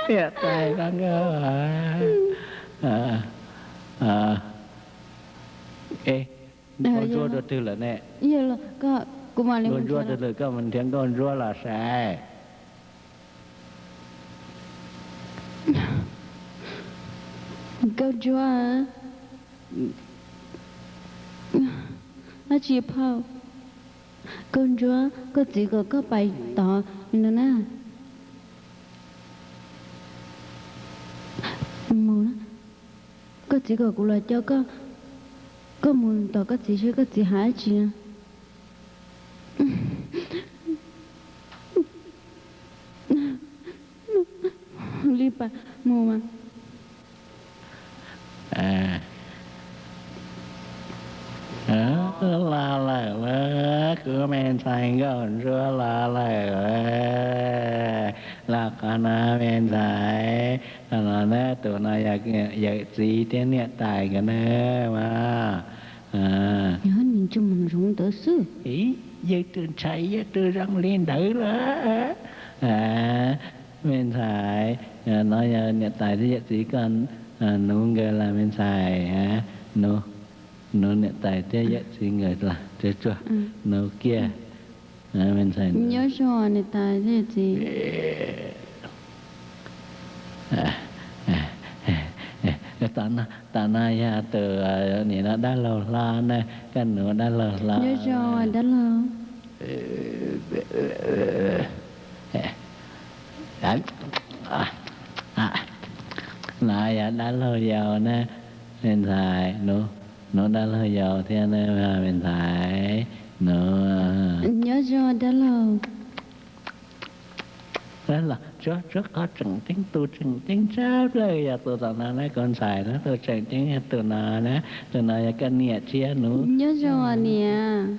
Niam tais Paj Nkauj, es koj ntsuab dua twg lawm ne? Koj ntsuab dua twg lawm, koj mus nrhiav nkauj ntsuab los saib. Nkauj ntsuab, dab tsi phauj? Nkauj ntsuab, koj txiv kom koj pais tod no na. Mus, koj txiv kom kuv los coj koj, koj mus tom koj txiv seb koj txiv hais dab tsi na. Li pas mus mas. Los lawm, kuv me ntxhais nkauj ntsuab los lawm. Los qhov no me ntxhais, qhov no na, tus no yog yawm txiv thiab niam tais nkawd na mas. Nws tsuas mus zoov ntawd xwb. Yawg tus ntxhais, yawg tus zoo li ntawd lawm. Me ntxhais, no yog niam tais thiab yawm txiv koj, nuv nkawd los me ntxhais, nuv niam tais thiab yawm txiv nkawd los tsuag tsuag, nuv kiag. Me ntxhais, nyob zoo niam tais thiab yawm txiv. Tam no yog tus nim no dab laug hlob na, koj nuv dab laug hlob. Nyob zoo dab laug. No yog dab laug yau na, me ntxhais, nuv dab laug yau thiab na me ntxhais, nuv. Nyob zoo dab laug. Los tsuag qhov tseem ceeb, tus tseem ceeb tshaj plaws yog tus tom no na kuv ntxhais na, tus tseem ceeb yog tus no na, tus no yog koj niam tshiab nuv. Nyob zoo niam.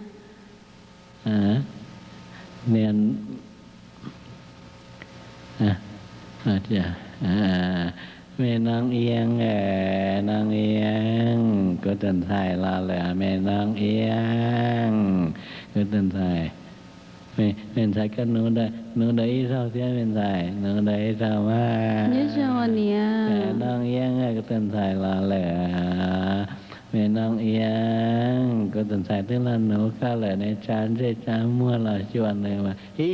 Niam, me Noog Iab, Noog Iab, kuv tus ntxhais los lawm me Noog Iab, kuv tus ntxhais. Me ntxhais koj nuv ntawm ib zaug thiab me ntxhais, nuv ntawm ib zaug mas. Noog Iab, kuv tus ntxhais los lawm. Me Noog Iab, kuv tus ntxhais twb los nuv koj lawm ne, tsa ntsej tsa muag los xyuas nws mas. Hi,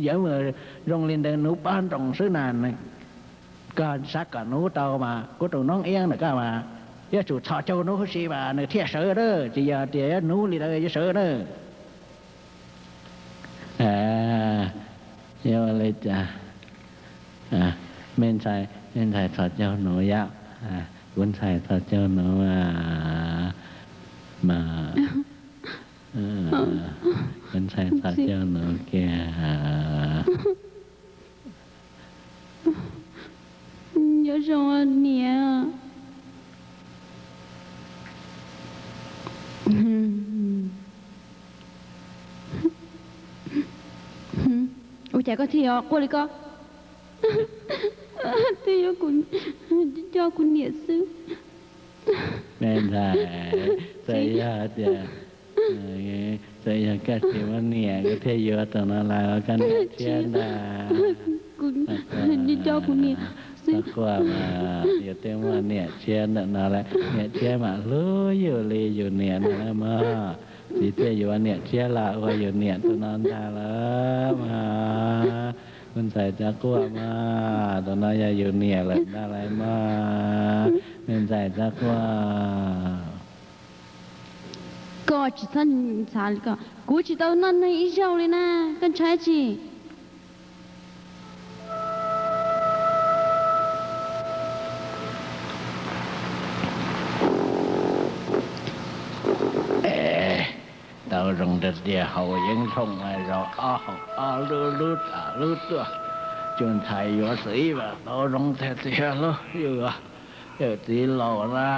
yawg mas zoo li ntawd nuv poj nroos xwb na. Koj xav kom nuv tau mas kuv tus Noog Iab ntawm koj mas yuav tsum txhos caug nuv huv si mas nws thiaj sawv na, tsis yog tias yuav nuv li ntawd yuav sawv na. Yuav ua li cas? Me ntxhais, me ntxhais txhos caug nuv yom, kuv ntxhais txhos caug nuv mas, kuv ntxhais txhos caug nuv kiag. Nyob zoo niam. Ua cas koj thiaj yuav quaj li ko? Twb yuav coj kuv niam xwb. Me ntxhais, txawm yog tias, txawm yog koj tsis muaj niam kuv thiaj yuav tus no los ua koj niam tshiab ntag. Coj kuv niam xwb. Txhob quaj mas, yus twb muaj niam tshiab ntawm no lawm, niam tshiab mam hlub yus li yus niam ntag mog. Txiv thiaj yuav niam tshiab los ua yus niam tus no ntag lawm mog. Kuv ntxhais txhob quaj mog, tus no yog yus niam lawm ntag lawm mog. Me ntxhais txhob quaj. Koj tsis txhob ntxhov li ko, kuv tsis tau noj neeg ib zaug li na, koj ntshai tsi? Tau zoo tiag tiag, haus yeeb thooj mas zaum ob haus ob lub, lub tas lub tuaj. Tus ntxhais yuav txiv mas tau zoo tiag tiag lauj, yus yawm txiv laus na.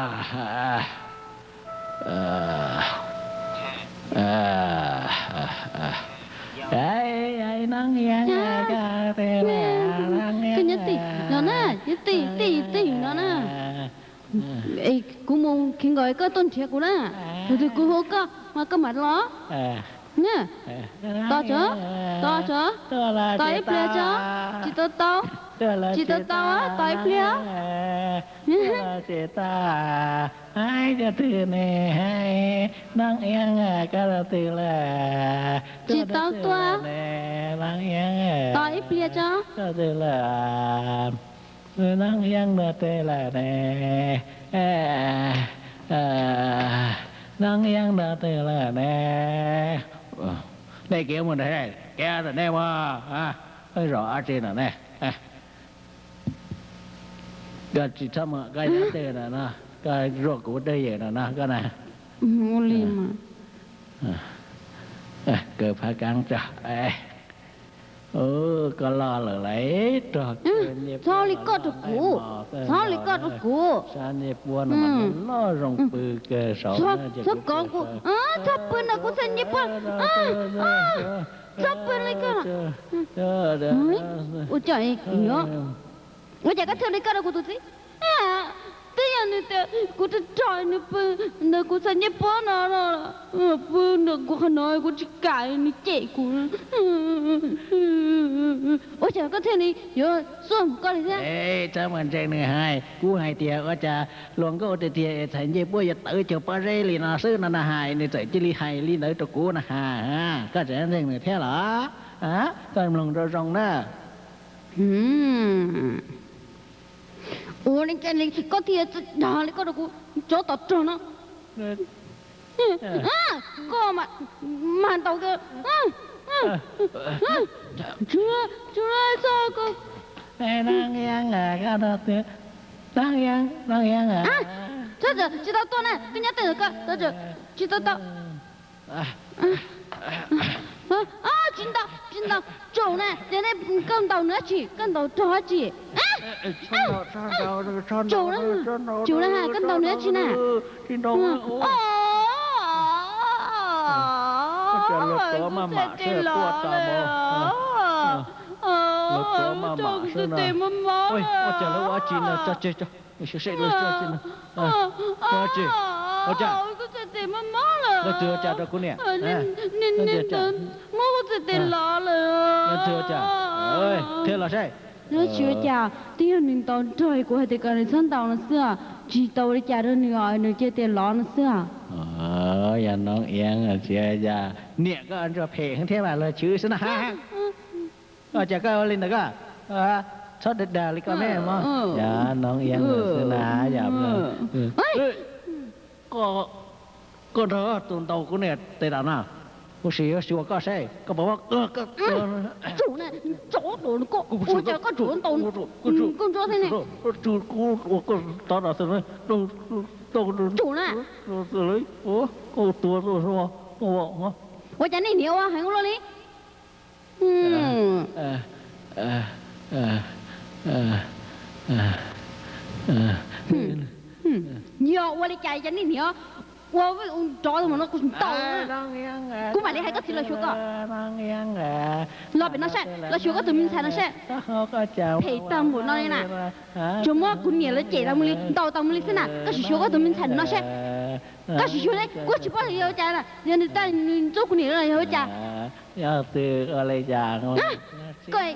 Koj nyob tim no na, nyob tim tim tim no na. Kuv mus khiav nkaus koj tuaj nrhiav kuv na. Thaum twg kuv hu koj mas koj mam los. Tos tso, tos tso, tos ib pliag tso, tsis tau tau. Tsis tau tau, tos ib pliag. Tsis tau, hais cov twg ne, hais Noov Iab, koj rau twg lawm? Tsis tau tuaj. Noov Iab, tos ib pliag tso. Koj twg lawm? Noov Iab nrog twg lawm ne? Noov Iab nrog twg lawm ne? Nej kev mus ntawd, kev ntawm nej mas, pheej zaum dab tsi ntawm nej? Koj tsis txhob mus, koj yog twg no no, koj zuaj kuv twj ywm no no koj na. Kaw phab kaab tso. Koj loj lawm lauj, rog. Txhob li koj rau kuv, txhob li koj rau kuv. Sab ncej puab no mas loj zoo pw kawg saud. Txhob kov kuv, txhob pw ntawm kuv txhais ncej puab, txhob pw li koj. Ua cas ua cas koj thiaj li koj rau kuv tus txiv? Twb yog nws tias kuv rog rog nws pw ntawm kuv txhais ncej puab no, pw ntawm kuv qhov no kuv tsis kam nws cem kuv. Ua cas koj thiaj li yuav xuaj mus koj li thiab? Txhob mus ntseeg nws hais, kuv hais tias ua cas hluas nkauj tiag tiag txhais ncej puab yuav tawv cuag pob zeb li no xwb no na, hais nws txawm cia li hais li ntawd rau kuv na has. Koj tseem ntseeg nws thiab los? Koj mloog zoo zoo na. Ua li cas koj thiaj dag li koj rau kuv, tsov tom rog no. Koj mas ntaus kawg. Tsis, tsis, tsis, koj, Noov Iab, Noov Iab, Noov Iab, tsis tau tuaj na, koj nyob tej ntawd koj, tsis tau tau. Tsis ntaus, tsis ntaus, tsaum na, ces nej koj ntaus nws dab tsi, koj ntaus rog dab tsi? Tsaum na, tsaum na, koj ntaus nws dab tsi na? Kuv txhais tes lov lawm. Kuv txhais tes mob mob lawm. Ua cas lawv ua dab tsi no, tso tseg tso. Seb lawv ua dab tsi no. Ua dab tsi? Ua cas? Kuv txhais tes mob mob lawm. Leej twg ua cas rau kuv niam? Muab kuv txhais tes lov lawm. Leej twg ua cas? Qhia los saib. Nws tsis ua cas, twb yog nws ntaus nrog kuv hais tias kom nws txhob ntaus no xwb os. Tsis tau ua li cas rau nws os, nws cia tias lov no xwb os. Yog Noov Iab tsis ua cas, niam koj ntsuag phem heev thiab mas luag chwv xwb na. Ua cas koj ua li ntawd koj? Txhob dag dag li koj me mog. Yog Noov Iab xwb na, yog koj nrog tus ntaus kuv niam tes lov no, kuv sim yuav xyuas koj saib koj puas muab. Tsum na, tsov tus, koj ua cas koj tsum ntaus koj ntsuag thiab ne? Tsum na. Ua cas nej niam ua heev ua luaj li? Yog ua li cas cas nej niam ua vij ua nrov tus mas no kuv ntaus. Kuv mam li hais koj txiv los xyuas koj. Los pem no saib, los xyuas koj tus me ntxhais no saib. Phem tag npaum no li na. Tsuas muab kuv niam lawv cem tau mus li, ntaus tau mus li xwb na. Koj sim xyuas koj tus me ntxhais no saib. Koj sim xyuas li, kuv tsis paub yog ua cas na, yog nws txawj nws ntxub kuv niam no yog ua cas. Koj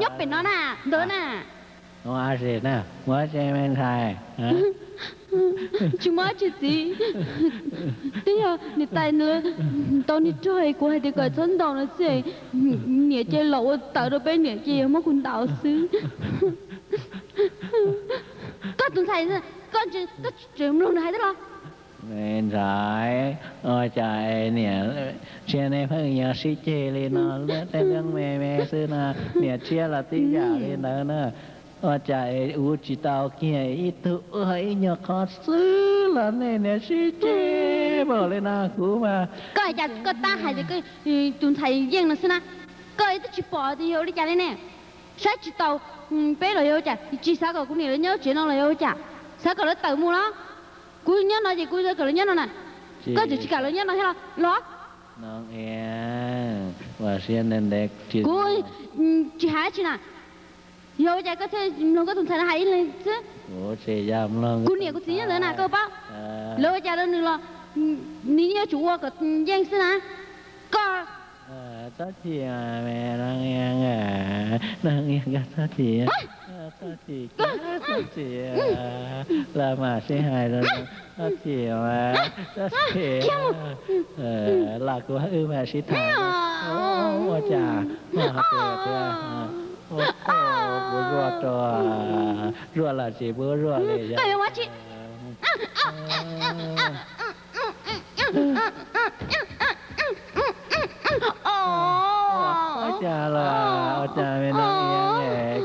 nyob pem no na, ntawd na. Tsis muaj dab tsi txiv, twb yog niam tais nws ntaus niag rog kuv hais tias kom txhob ntaus no xwb, niam cia los ua tawv rau peb niam cia yog muab kuv ntaus xwb. Koj tus ntxhais, koj tseem mloog nws hais thiab los? Me ntxhais, ua cas es niam, tsiab nej pheej yuav sib ceg li no, tej leej me me xwb no, niam tsiab los tib yam li ntawd na. Ua cas es ua tsis tau kiag ib tug ua ib nyuag qho xwb los nej niam sib ceg npaum li no kuv mas. Koj cas koj tab hais tias tus ntxhais yeej no xwb na, koj twb tsis pom tias yog ua li cas li ne. Saib tsis taus peb los yog ua cas, tsis xav kom kuv niam lawv nyob tsev no los yog ua cas, xav kom lawv tawm mus los? Kuv nyob no ces kuv xav kom lawv nyob no na, koj tseem tsis kam lawv nyob no thiab los? Kuv tsis hais dab tsi na, yog ua cas koj thiaj mloog koj tus ntxhais no hais ib leeg xwb? Kuv niam kuv txiv nyob ntawd na koj paub, lawv ua cas rau nws los nws yeej yuav tsum ua kom yeej xwb na. Koj Txhob chim, txhob chim, txhob chim, los mam sib hais, txhob chim, txhob chim, los kuv wb mam sib tham. Ua cas, kuv zuaj rau, zuaj los tsis pub zuaj li. Ua cas los ua cas me no,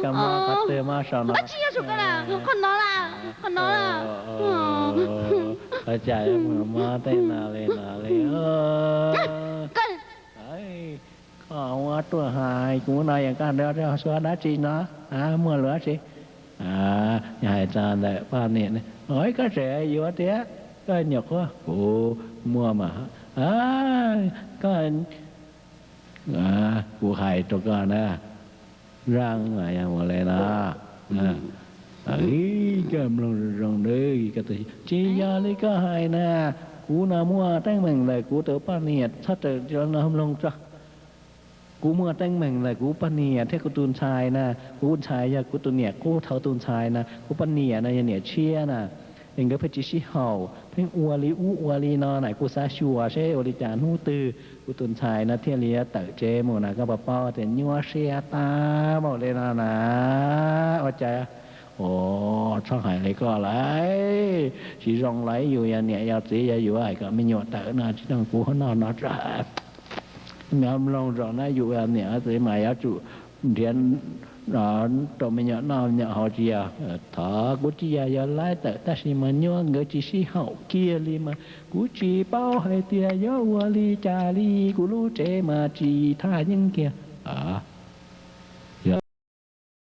koj mob qhov twg mob saum no? Qhov no, qhov no. Ua cas yuav mob tej no li no li? Koj ua tuaj hais kuv no yog koj suab dab tsi no? Muaj lus dab tsi? Hais txog ntawm poj niam, koj tseem yuav thiab, koj nyuam qhuav, kuv muaj mas, koj, kuv hais rau koj na, zaj mas yog ua li no. Koj mloog zoo zoo, tsis yog li koj hais na. Kuv no muaj teeb meem ntawm kuv tus poj niam, txhob rawm no mloog tso. Kuv muaj teeb meem ntawm kuv poj niam thiab kuv tus ntxhais na. Kuv ntxhais yog kuv tus niam qub thaum tus ntxhais na, kuv poj niam no yog niam tshiab na. Es nkawd pheej tsis sib haum, pheej ua li ub ua li no na, kuv xav xyuas seb ua li cas hnub twg kuv tus ntxhais no thiaj li tawm tsev mus na, koj puas paub tias nyuaj siab tag npaum li no na. Ua cas, txhob hais li koj lauj, tsis zoo lauj, yus yog niam yog txiv yog yus hais kom me nyuam tawm no tsis zoo, kuv noj no. Mloog zoo na, yus niam txiv mas yuav tsum nrhiav rau me nyuam noj me nyuam haus tsis yog? Thov, kuv tsis yog yog laib tawm tab sis mas nyuaj, nkawd tsis sib haum kiag li mas kuv tsis paub hais tias yuav ua li cas li, kuv lub tsev mas tsis thaj yeeb kiag.